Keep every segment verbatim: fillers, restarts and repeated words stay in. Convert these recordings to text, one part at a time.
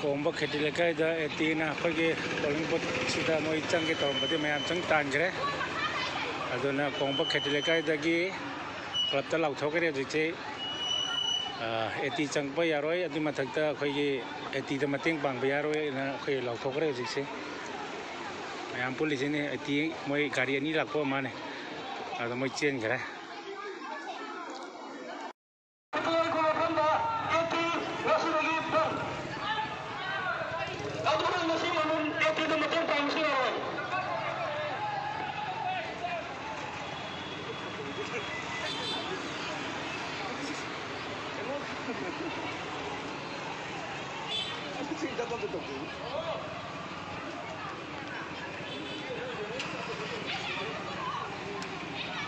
ꯀꯣꯡꯕ ꯈꯦꯇ꯭ꯔꯤ ꯂꯩꯀꯥꯏꯗ ꯑꯦ ꯇꯤꯅ ꯑꯩꯈꯣꯏꯒꯤ polling boothꯁꯤꯗ ꯃꯣꯏ ꯆꯪꯒꯦ ꯇꯧꯔꯝꯕꯗꯤ ꯃꯌꯥꯝ ꯆꯪ ꯇꯥꯟꯈ꯭ꯔꯦ꯫ ꯑꯗꯨꯅ ꯀꯣꯡꯕ ꯈꯦꯇ꯭ꯔꯤ ꯂꯩꯀꯥꯏꯗꯒꯤ clubꯇ ꯂꯥꯎꯊꯣꯛꯈ꯭ꯔꯦ ꯍꯧꯖꯤꯛꯁꯦ꯫ ꯑꯦ ꯇꯤ ꯆꯪꯕ ꯌꯥꯔꯣꯏ, ꯑꯗꯨꯒꯤ ꯃꯊꯛꯇ ꯑꯩꯈꯣꯏꯒꯤ ꯑꯦ ꯇꯤꯗ ꯃꯇꯦꯡ ꯄꯥꯡꯕ ꯌꯥꯔꯣꯏꯅ ꯑꯩꯈꯣꯏ ꯂꯥꯎꯊꯣꯛꯈ꯭ꯔꯦ ꯍꯧꯖꯤꯛꯁꯦ꯫ ꯃꯌꯥꯝ ꯄꯨꯜꯂꯤꯁꯤꯅꯦ, ꯑꯦ ꯇꯤ ꯃꯣꯏ ꯒꯥꯔꯤ ꯑꯅꯤ ꯂꯥꯛꯄ ꯃꯥꯅꯦ, ꯑꯗꯣ ꯃꯣꯏ ꯆꯦꯟꯈ꯭ꯔꯦ꯫ ꯃꯐꯝꯗ ꯑꯦ ꯇꯤ ꯉꯁꯤꯗꯒꯤ ꯕꯟ꯫ ꯑꯗꯨꯅ ꯉꯁꯤ ꯃꯅꯨꯡ ꯑꯦ ꯇꯤꯗ ꯃꯇꯦꯡ ꯄꯥꯡꯕꯁꯨ ꯌꯥꯔꯣꯏ꯫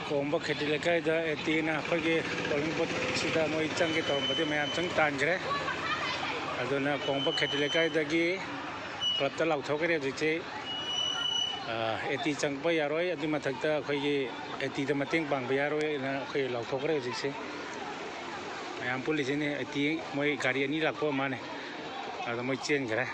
ꯀꯣꯡꯕ ꯈꯦꯇ꯭ꯔꯤ ꯂꯩꯀꯥꯏꯗ ꯑꯦ ꯇꯤꯅ ꯑꯩꯈꯣꯏꯒꯤ polling boothꯁꯤꯗ ꯃꯣꯏ ꯆꯪꯒꯦ ꯇꯧꯔꯝꯕꯗꯤ ꯃꯌꯥꯝ ꯆꯪ ꯇꯥꯟꯈ꯭ꯔꯦ꯫ ꯑꯗꯨꯅ ꯀꯣꯡꯕ ꯈꯦꯇ꯭ꯔꯤ ꯂꯩꯀꯥꯏꯗꯒꯤ clubꯇ ꯂꯥꯎꯊꯣꯛꯈ꯭ꯔꯦ ꯍꯧꯖꯤꯛꯁꯦ꯫ ꯑꯦ ꯇꯤ ꯆꯪꯕ ꯌꯥꯔꯣꯏ, ꯑꯗꯨꯒꯤ ꯃꯊꯛꯇ ꯑꯩꯈꯣꯏꯒꯤ ꯑꯦ ꯇꯤꯗ ꯃꯇꯦꯡ ꯄꯥꯡꯕ ꯌꯥꯔꯣꯏꯅ ꯑꯩꯈꯣꯏ ꯂꯥꯎꯊꯣꯛꯈ꯭ꯔꯦ ꯍꯧꯖꯤꯛꯁꯦ꯫ ꯃꯌꯥꯝ ꯄꯨꯜꯂꯤꯁꯤꯅꯦ, ꯑꯦ ꯇꯤ ꯃꯣꯏ ꯒꯥꯔꯤ ꯑꯅꯤ ꯂꯥꯛꯄ ꯃꯥꯅꯦ, ꯑꯗꯣ ꯃꯣꯏ ꯆꯦꯟꯈ꯭ꯔꯦ꯫